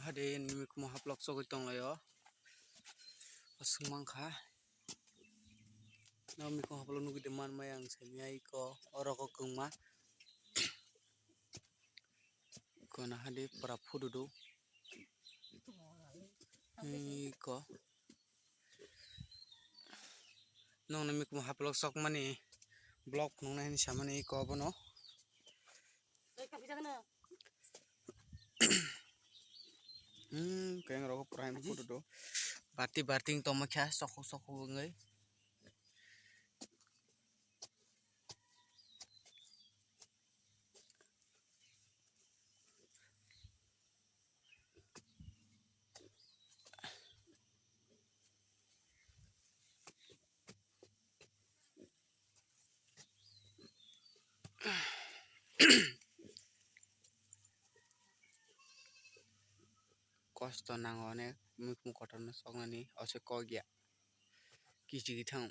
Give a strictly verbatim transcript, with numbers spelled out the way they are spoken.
Hade mikhumu haplok chogwi tonglaio. Aswk mankha. No mikhumu haplok nugwi de manmai ang samiya iko oro ko kwngma. Kona hade pura phudu do. Iko. Nongni mikhumu haplok chokmani vlog phunuknai hinwi samani iko abono. Hmm, kayang rogo prime photo do. Bati barting tongma kha sokhok sokhok wngwi. Kosto nango onek mikhumu kotorno soknani, o se kok ya. Kichigwi thang.